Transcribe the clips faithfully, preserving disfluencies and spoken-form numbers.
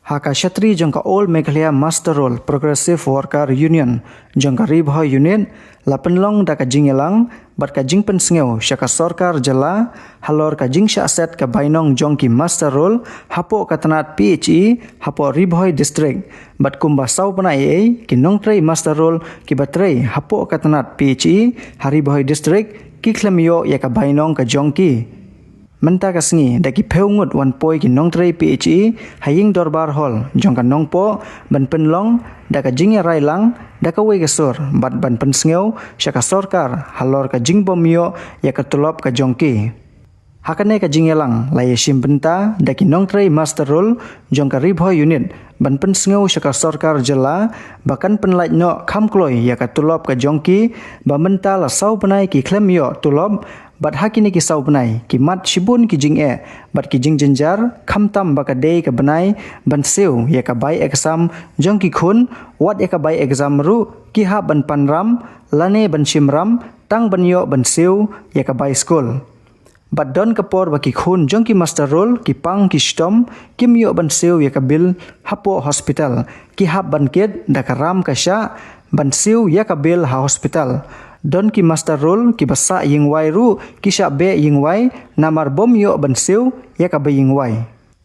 Ha ka shatri jong ka All Meghalaya Muster Roll Progressive Worker Union jong ka Ri Bhoi Unit la pynlong da ka jingïalang bad ka jingpynsngew sha ka sorkar jylla halor ka jingshah set ka bainong jong ki muster roll hapoh ka tnat P H E hapoh Ri Bhoi District, bad kumba saw bnai ei ei ki nongtrei muster roll kiba trei hapoh ka tnat P H E ha Ri Bhoi District ki khlem ïoh ïa ka bainong ka jong ki. Mynta ka sngi da ki phew ngut wan poi ki nongtrei P H E ha ïing dorbar hall jong ka Nongpoh ban pynlong da ka jingïarai lang da kawei ka sur bad ban pynsngew sha ka sorkar halor ka jingbym ïoh ïa ka tulop ka jong ki. Ha kane ka jingïalang la ïashim bynta da ki nongtrei muster roll jong ka Ri Bhoi Unit ban pynsngew sha ka sorkar jylla ba kan pynlait noh kham kloi ïa ka tulop ka jong ki, ba mynta la saw bnai ki khlem ïoh tulop, bad ha kine ki saw bnai ki mad shibun ki jingeh bad ki jingjynjar, khamtam ba ka dei ka bnai ban siew ïa ka bai exam jong ki khun, wat ïa ka bai exam ruh ki hap ban pan ram lane ban shim ram tang ban ïoh ban siew ïa ka bai skul. Bad don ka por ba ki khun jong ki muster roll ki pang ki shitom, kim ïoh ban siew ïa ka bill hapoh hospital, ki hap ban kit da ka ram ka shah ban siew ïa ka bill ha hospital. Don ki muster roll kiba sah ïingwai ruh ki shah beh ïingwai namar bym ïoh ban siew ïa kaba ïingwai.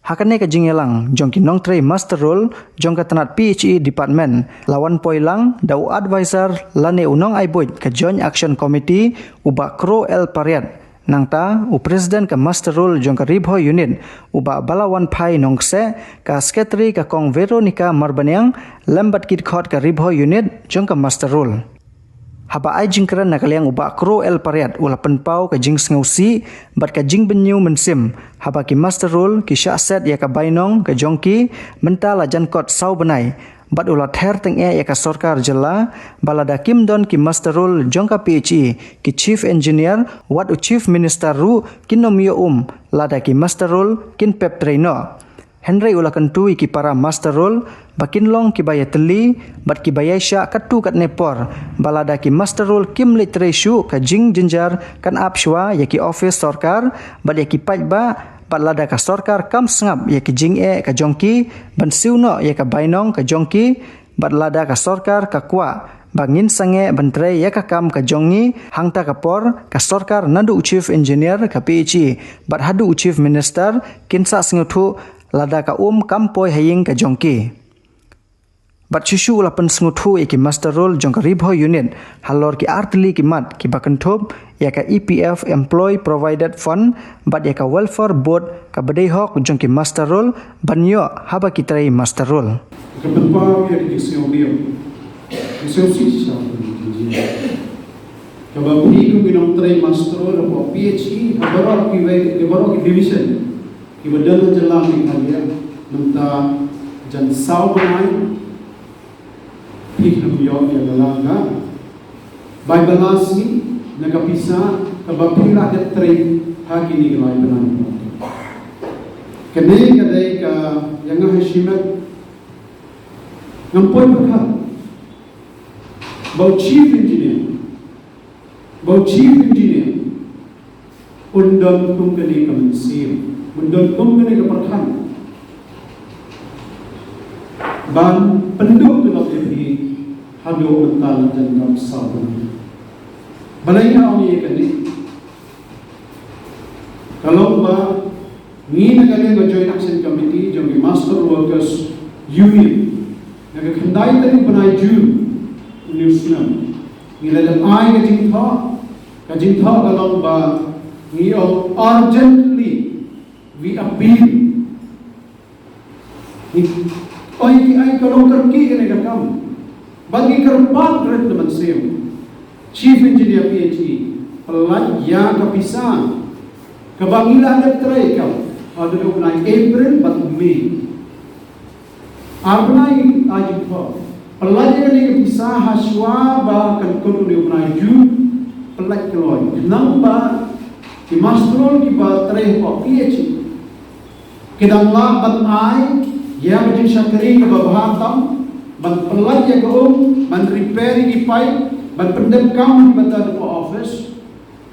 Ha kane ka jingïalang jong ki nongtrei muster roll jong ka tnat P H E department la wan poi lang da u advisor lane u nongai buit ka Joint Action Committee, u Bah Kro L Pariat. Nangta u president ka muster roll jong ka Ri Bhoi Unit, u Bah Balawan Phai Nongkseh, ka secretary ka Kong Veronica Marbaniang, lem bad ki dkhot ka Ri Bhoi Unit jong ka muster roll. Haba ai jingkren na ka liang u Bah Kro L Pariat u la pynpaw ka jingsngewsih bad ka jingbynñiew mynsiem haba ki muster roll ki shah set ïa ka bainong ka jong ki mynta la jan kot saw bnai, bad u la ther tyngeh ïa ka sorkar jylla ba lada kim don ki muster roll jong ka P H E, ki chief engineer wat u chief minister ruh kin ym ïoh um lada ki muster roll kin pep trei noh. Hynrei u la kyntu ïa ki para muster roll ba kin long kiba ïatylli bad kiba ïaishah katto katne por, ba lada ki muster roll kim leit trei shuh ka jingjynjar kan ap shuwa ïa ki office sorkar bad ïa ki paidbah, bad lada ka sorkar kam sngap ïa ki jingeh ka jong ki ban siew noh ïa ka bainong ka jong ki, bad lada ka sorkar ka kwah ba ngin sangeh ban trei ïa ka kam ka jong ngi hangta ka por, ka sorkar naduh u chief engineer ka P H E bad haduh u chief minister kin sa sngewthuh lada ka um kam poi ha ïing ka jong ki. Bad shuh shuh u la pynsngewthuh ïa ki muster roll jong ka Ri Bhoi Unit halor ki artylli ki mat kiba kynthup ïa ka E P F Employee Provident Fund bad ïa ka Welfare Board kaba dei hok jong ki muster roll ban ïoh haba ki trei muster roll. Ka pynpaw ïa ka jingsngewbha, jingsngewsih shisha, kaba phi kum ki nongtrei muster roll hapoh P H E ha baroh kiwei, ha baroh ki division kiba don ha jylla Meghalaya mynta jan saw bnai phi khlem ïoh ïa la ka bai ba la sngi na ka pisa kaba phi la dep trei ha kine ki lai bnai. Kane ka dei ka, ïa nga ha shimet ngam poi pyrkhat ba u chief engineer, ba u chief engineer un don kum kane ka mynsiem, un don kum kane ka pyrkhat ban pynduh tulop ïa phi haduh mynta la jan dap saw bnai. Balei nga ong ïa kane? Ka long ba ngi na ka liang ka Joint Action Committee jong ki Muster Workers Union, na ka khyndai tarik bnai June une u snem ngi la dep ai ka jingthoh. Ka jingthoh ka long ba ngi ong urgently we appeal. Ngi ong ïa ki ai ka long kyrkieh kane ka kam. Ba ngi kyrpad rit na mynsiem, Chief Engineer P H E, pyllait ïa ka pisa kaba ngi la dep trei kam haduh u bnai April bad May. Ar bnai ngi ai jingthoh, pyllait ïa kane ka pisa ha shuwa ba kan kut une u bnai June. Pyllait kloi, khnang ba ki muster roll kiba trei hapoh P H E ki dang lah ban ai ïa ka jingshakri kaba bha tam, ban pyllait ïa ka um, ban repair ïa ki pipe, ban pyndep kam ïa ki bynta hapoh office,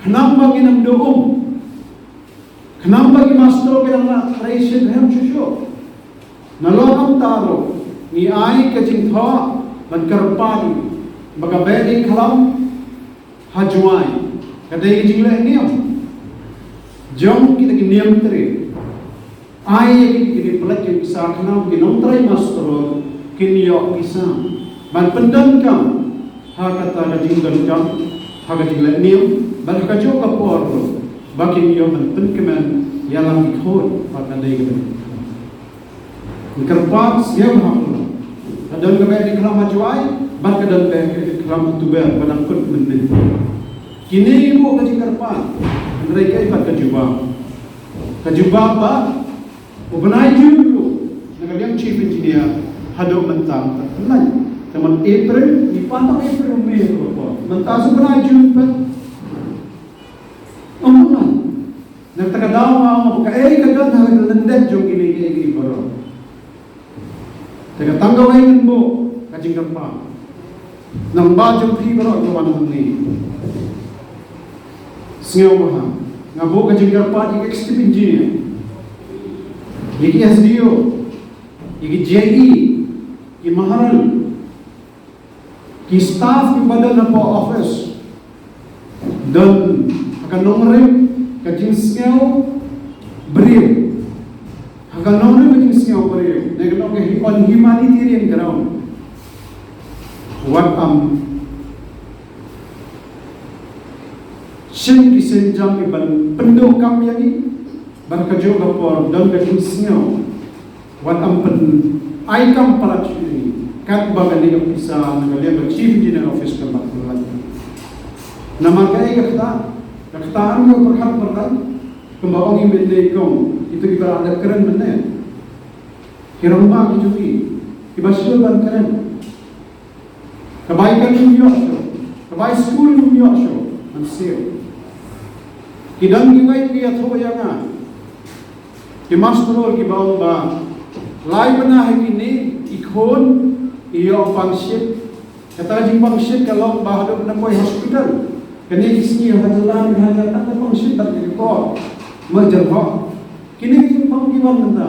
khnang ba ngin ym duh um, khnang ba ki muster roll ki dang lah trei shitrhem shuh shuh. Nalor kumta ruh, ngi ai ka jingthoh ban kyrpad ba ka Behnikhlam ha Jowai ka dei ka jingleh niam jong kita ki niam trei. Ai ïa ki, ki, ki pynlait ki pisa khnang ki nongtrei muster roll kin ïoh pisa ban pyndonkam ha kata ka jingdonkam, ha ka jingleh niam, bad ha kajuh ka por ruh ba kin ïoh ban pynkmen ïalam ki khun, bad ka dei ka dei. Ngi kyrpad sngewbha, ka don ka Behnikhlam ha Jowai bad ka don Behnikhlam ha Tuber ba dang kut mynnin. Kine ruh ka jingkyrpad, hynrei kaei pat ka jubab? Ka jubab ba u bnai Jun ruh na ka liang Chief Engineer haduh mynta, mynta April, ngi pan tang April, May ruh, mynta sa u bnai Jun pat. Ym pynlait. Na kata ka daw nga ong ba kaei ka don ha ka lyndet jong kine kiei kiei baroh. Te ka tang kawei ngan buh ka jingkyrpad. Nang ba jong phi baroh kiba wan hangne, sngewbha, nga buh ka jingkyrpad ïa ki executive engineer, ïa ki S D O, ïa ki J E, ki maharan, ki staff kiba don hapoh office, don ha ka nongrim ka jingsngew briew. Ha ka nongrim ka jingsngew briew, ne ka long ka hi-, on humanitarian ground. Wat, um, shim ki sienjam kiban pynduh kam ïa ngi, bad kajuh ka por don ka jingsngew. Wat ym pyn ai kam palat shuh ïa ngi. Katba kane ka pisa na ka liang ka Chief Engineer Office kam pat pynlait. Namar kaei ka kata, ka kata ym ka pyrkhat pyrkhat. Kumba ong i mynne kong, ito kiba la dep kren mynne, ki rangbah ki jong ngi kiba shu ban kren. Ka bai kan ym ïoh shuh, ka bai skul ym ïoh shuh, ngan siew. Ki don kiwei ki ïathuh ïa nga, ki master roll kiba ong ba lai bnai ha kine ki khun ki ïoh pangshit. Kata ka jingpangshit ka long ba haduh ban poi hospital, kane ki sngi ha jylla, ha jylla tang ka pangshit bad ka kor, ma jong ho. Kine ki jingpang ki wan mynta.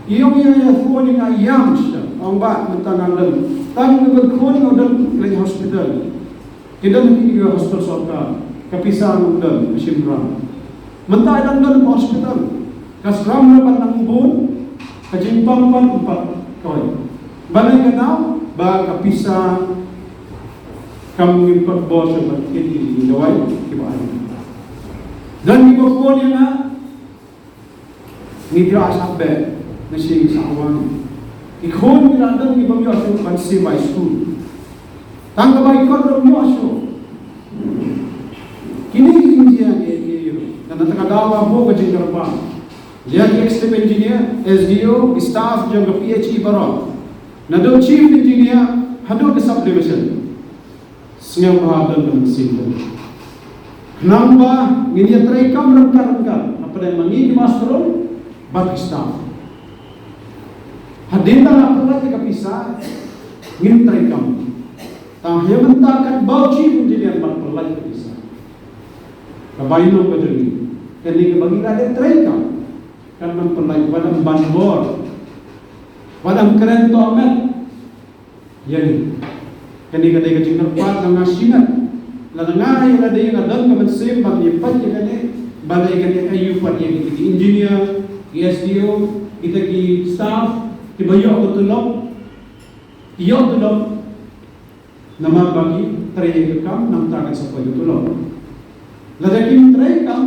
Ïong ïong ïa khun ïa nga ïam sha, ong ba mynta ngan don. Tang ka khun nga don leit hospital. Ki don ki, ki hospital sorkar. Ka pisa nga don ka shim ram. Mynta i dang don ka hospital. Ka sram ram ban nang bun. Ka jingpang pan empat koi. Balei ka daw ba ka pisa kam ngim pat bor sha ban kit ki dawai kiba ai. Don kiba phone ïa nga. Ngi tip a sap beh, ngi sing sa wan. Ki khun ki la don ki bym ïoh shuh ban shim bai skul. Tang ka bai kot bym ïoh shuh. Kine ki jingjia ki, ki, na kata ka daw nga buh ka jingkyrpad ïa ki executive engineer, S D O, ki staff jong ka P H E baroh, naduh chief engineer haduh ka sub division. Sngewbha don ka mynsiem. Khnang ba ngin ïa trei kam ryngkat ryngkat hapdeng ma ngi ki master roll bad ki staff. Hadien ba la pynlait ka pisa ngin trei kam. Tang ha mynta katba u chief engineer bad pynlait ka pisa, ka bai nong ka jong ngi. Kane kaba ngi la dep trei kam, kan ban pynlait, wat ym ban bor, wat ym kren tohmet. Ïa ngi. Kane ka dei ka jingkyrpad na nga shimet. Lada nga ïa lade nga don ka mynsiem ban ïa peit ïa kane, balei kane aiu pat ïa kita ki engineer, ki S D O, kita ki staff kiba ïoh ka tulop, ïoh tulop namar ba ki trei ïa ka kam, nangta kan sa poi ka tulop. Lada kim trei kam,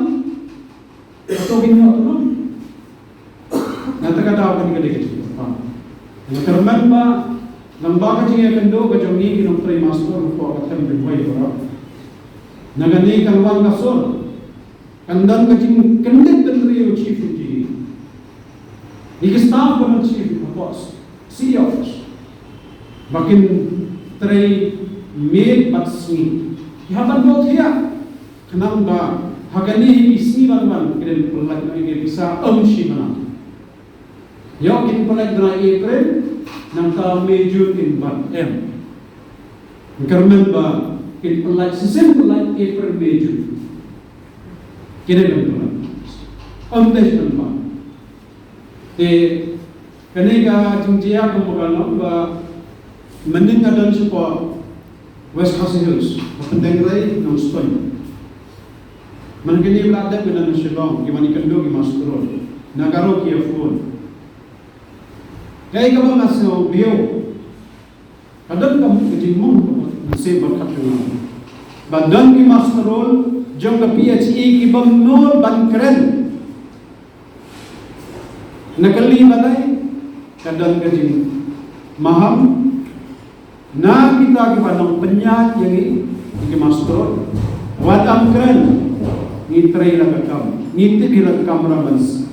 kato kin ïoh tulop. Na kata ka daw kane ka dei ka jingkyrpad. Nga kyrmen ba lyngba ka jingïakynduh ka jong ngi ki nongtrei master hapoh ka them Ri Bhoi baroh, na kane kan wan ka sur, kan don ka jingkyndit bynriew chief engineer, ïa ki staff ba don chief hapoh C E O office, ba kin trei miet bad sngi. Ki hap ban buh thiah. Khnang ba ha kane hi ki sngi ban wan, kin pynlait noh ïa ki pisa, ym shym la. Ïoh kin pynlait bnai April, nangta May June kin bat em. Kyrmen ba kin pynlait, shisien pynlait April, May, June. Kine ban pynlait. Ym dei ban bat. Te Kane ka jingjia ka mukha long ba mynnin nga don shapoh West Khasi Hills, ba pyndeng rei nong Spring. Man kane ba la dep nga don Shillong, ki wan ïakynduh ki master roll. Na Garo ki ïa phone. Kaei kaba nga sngew biang. Ka don ka mut ka jingmut ka mut mynsiem ba khat ka nga. Ba don ki master roll jong ka P H E ki bym nud ban kren. Na ka liang balei ka don ka jingmaham na kita kiba nang pynïaid ïa ngi ki master roll. Wat ym kren, ngi trei la ka kam, ngi tip ïa la ka kam rambans.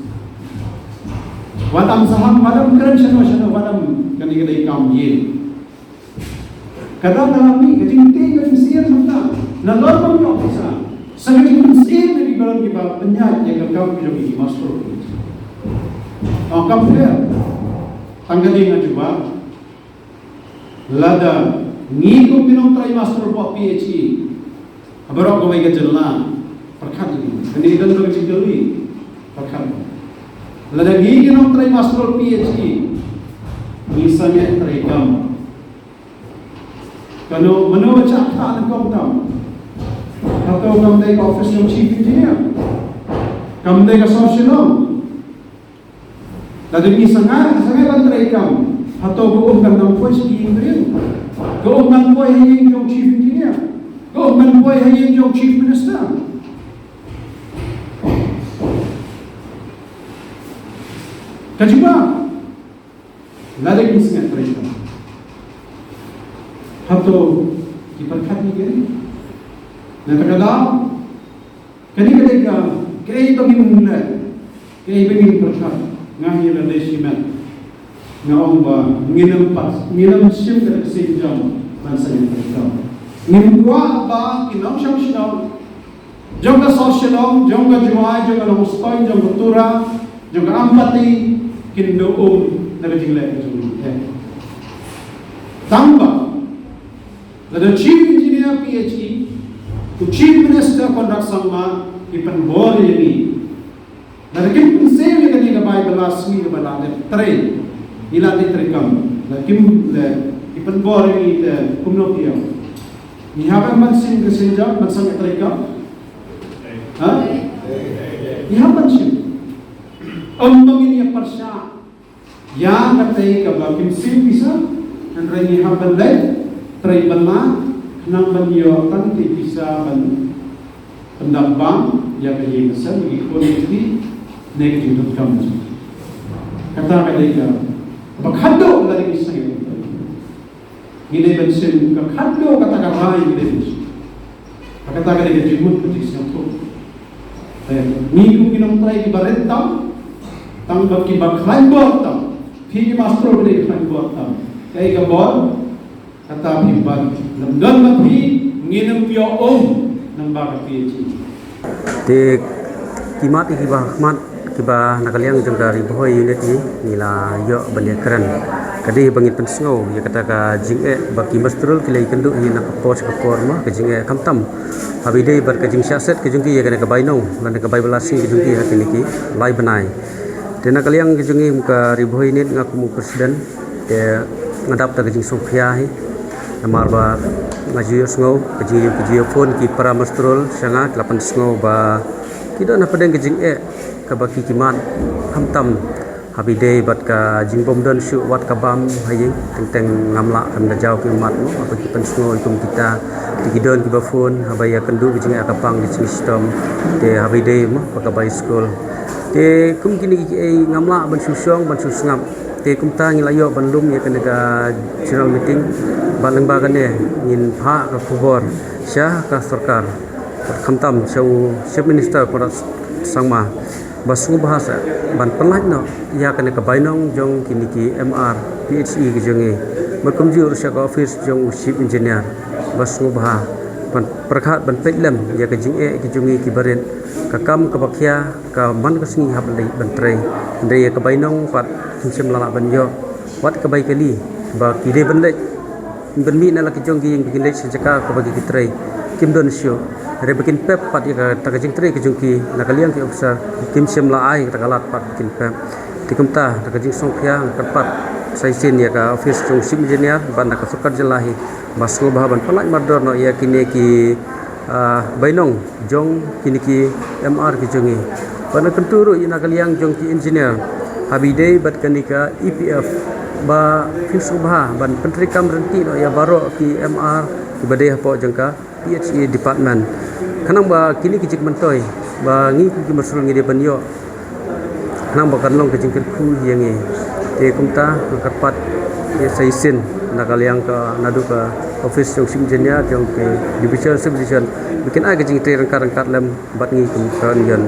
Wat ym saham, wat ym kren shano shano, wat ym, kane ka dei kam ïing. Ka dang ka la mih ka jingtieng ka jingsier mynta. Nalor ba mih officer sa ka jingpynsiem na ki balang kiba pynïaid ïa ka kam ki jong ki master. Ong kam pher. Tang ka dei nga jubab. Lada ngi kum ki nongtrei master hapoh P H E, baroh kawei ka jylla, pyrkhat ïa kane ka don ka jingkylli. Pyrkhat. Lada ngi ki nongtrei master P H E ngi sangeh trei kam, kano mano ba chah ktah nyngkong tam? Hato kam dei ka office jong chief engineer? Kam dei ka sor Shillong? Lada ngi sangeh, sangeh ban trei kam, hato ka um kan nang poi sha ïing briew? Ka um kan poi ha ïing jong chief engineer? Ka um kan poi ha ïing jong chief minister? Ka jubab. Lada ngi sngewthuh ïa ka, hato ki pyrkhat ïa kane? Na kata ka daw, kane ka dei ka, kaei ba ngin leh, kaei ba ngin pyrkhat. Nga hi lade shimet nga ong ba ngin ym pat, ngin ym shim ka ksing jam ban sngewthuh ïa ka. Ngin kwah ba ki nongshong shnong jong ka sor Shillong, jong ka Jowai, jong ka Nongstoiñ, jong ka Tura, jong ka Ampati, kin da um na ka jingleh ka jong ngi. Tang ba lada chief engineer P H E, u chief minister Conrad Sangma ki pynbor ïa ngi. Lada kim pynsngew ïa kane ka bai ba la sngi kaba la dep trei, ngi la dep trei kam, lada kim, lada ki pynbor ïa ngi te kumno ki ïa. Ngi hap ban shim ka sienjam ban sangeh trei kam? Ha? Ngi hap ban shim. Ym ba ngin ïa pyrshah ïa katei kaba kim shim pisa, hynrei ngi hap ban leit trei ban lad, khnang ban ïoh tang katei pisa ban pyndap bam ïa ka ïing ka sem, ïa ki khun ki kti, ne ka jingdonkam. Kata ka dei kaba khadduh lada ngi sangeh. Ngi dei ban shim ka khadduh kata ka rai, ngi dei ban shim. Kata ka dei ka jingmut ka jingsngewthuh. Te ngi kum ki nongtrei kiba rit tam, tang ba kiba khlaiñ bor tam. Phi ki master phi dei khlaiñ bor tam. Kaei ka bor? Kata phi bat. Lym don ma phi, ngin ym ïoh um, nang ba ka P H E. Te ki mat kiba khmat kiba na ka liang jong ka Ri Bhoi Unit hi, ngi la ïoh ban ïakren. Ka dei ba ngin pynsngew ïa kata ka jingeh ba ki master roll ki la ïakynduh hi na ka por sha ka por, ma ka jingeh khamtam. Haba ïadei bad ka jingshah set ka jong ki ïa kane ka bainong lane ka bai ba la sngi ka jong ki ha kine ki lai bnai. Te na ka liang ka jong ngi kum ka Ri Bhoi Unit, nga kum u president, te nga dap da ka jingsngewkhia hi. Namar ba nga ju ïohsngew ka jing, ka ju ïoh phone ki para master roll sha nga, ki la pynsngew ba ki don hapdeng ka jingeh kaba ki, ki mat khamtam. Haba ïadei bad ka jingbym don shuh wat ka bam ha ïing, teng teng ngam lah, kan da jaw ki mat mo, haba ki pynsngew kum kita, te ki don kiba phone, haba ïakynduh ka jingeh ka pang ki jingshitom, te haba ïadei mo ba ka bai skul. Te kum kine kiei ngam lah ban shu shong ban shu sngap. Te kumta ngi la ïoh ban lum ïa kane ka general meeting, bad lyngba kane ngin phah ka khubor sha ka sorkar, khamtam sha u Chief Minister Conrad Sangma, ba sngewbha sa ban pynlait noh ïa kane ka bainong jong kine ki M R P H E ki jong ngi, bad kumjuh ruh sha ka office jong u Chief Engineer, ba sngewbha ban pyrkhat ban peit lem ïa ka jingeh ki jong ngi kiba rit, ka kam kaba khia, ka man ka sngi hap leit ban trei. Hynrei ïa ka bainong pat kim shym la lah ban ïoh wat ka bai kali ba ki dei ban leit, ban mih na la ki jong ki ïing ba kin leit sha jaka kaba ki, ki trei, kim don shuh. Hynrei ba kin pep pat ïa kata ka jingtrei ka jong ki na ka liang ki officer, kim shym la ai kata ka lad pat ba kin pep. Te kumta da ka jingsngewkhia nga kyrpad sa shisien ïa ka office jong Chief Engineer bad na ka sorkar jylla hi ba sngewbha ban pyllait mardor noh ïa kine ki ah, bainong jong kine ki M R ki jong ngi. Bad nga kyntu ruh ïa na ka liang jong ki engineer ha ba ïadei bad kane ka E P F ba phin sngewbha ban pyntreikam ryntih noh ïa baroh ki M R kiba dei hapoh jong ka P H E department. Khnang ba kine ki jingmyntoi ba ngi kum ki Mynsiem ngi dei ban ïoh, khnang ba kan long ka jingkyrkhu ïa ngi. Te kumta nga kyrpad ïa sa shisien na ka liang ka naduh ka office jong Chief Engineer jong ka Division Civil Division ba kin ai ka jingtrei ryngkat ryngkat lem bad ngi kum ka Union.